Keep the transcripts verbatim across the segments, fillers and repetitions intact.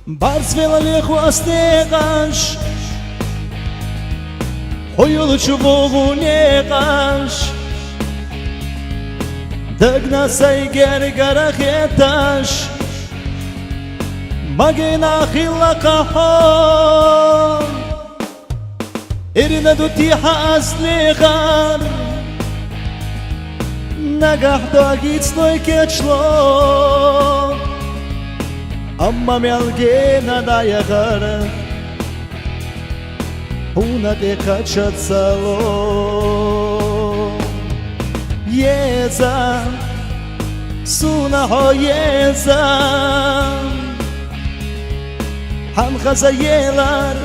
Барзбелале хьо ас некъаш, хьо юлчу бу некъаш, дагна сай гергара хеташ, магийна хилла кхахьо. Ирна ду тӀехьа аз легӀар, нагахь дагицлой кечло, амма мел гена даягӀар хьуна тӀе кхачацало. Еза, суна хьо еза, хьан хаза елар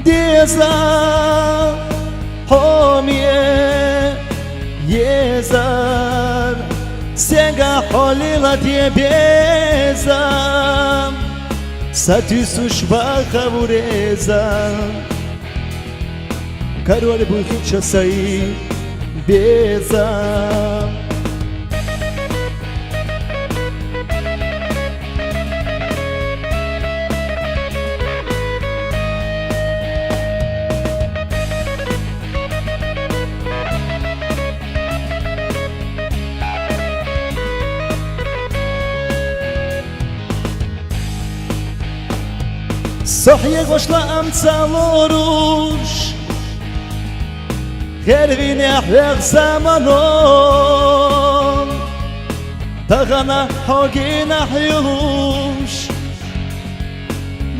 деза, хьоме езар, стенга хьолила те беза, сатуьйсуш ваха вуреза. Карвали буйхича сай беза. Сохье гошла амца лоруш, хервине хьех замано, тахана хьогина хьюлуш,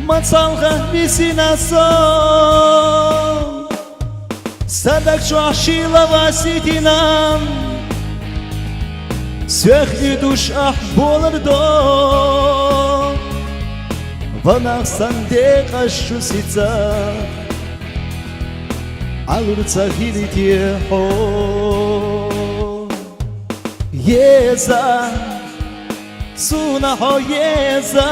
мацалха висина со. Садак чу ахь шийла васитинам, сох идуш ахь болар до, ванах сан декъаш шу сица, алур ца хилите хьо. Еза, суна хьо еза,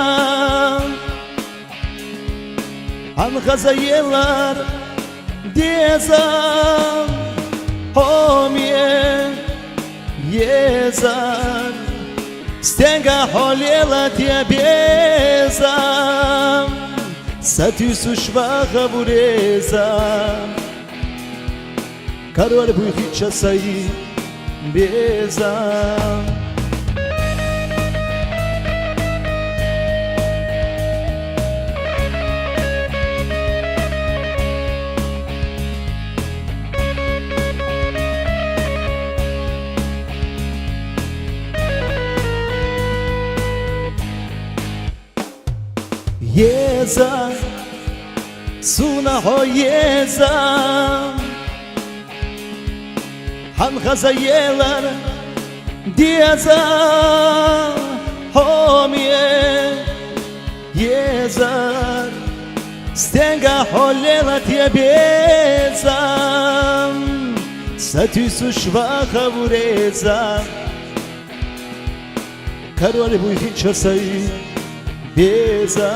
хьан хаза елар деза, хьоме езар, стенга хьолила те беза, сатуьйсуш ваха вуреза. Карвали буйхича сай беза. Еза, суна хьо еза, хьан хаза елар деза, хьоме езар, стенга хьолила те беза, сатуьйсуш ваха вуреза. Карвали буйхича сай беза.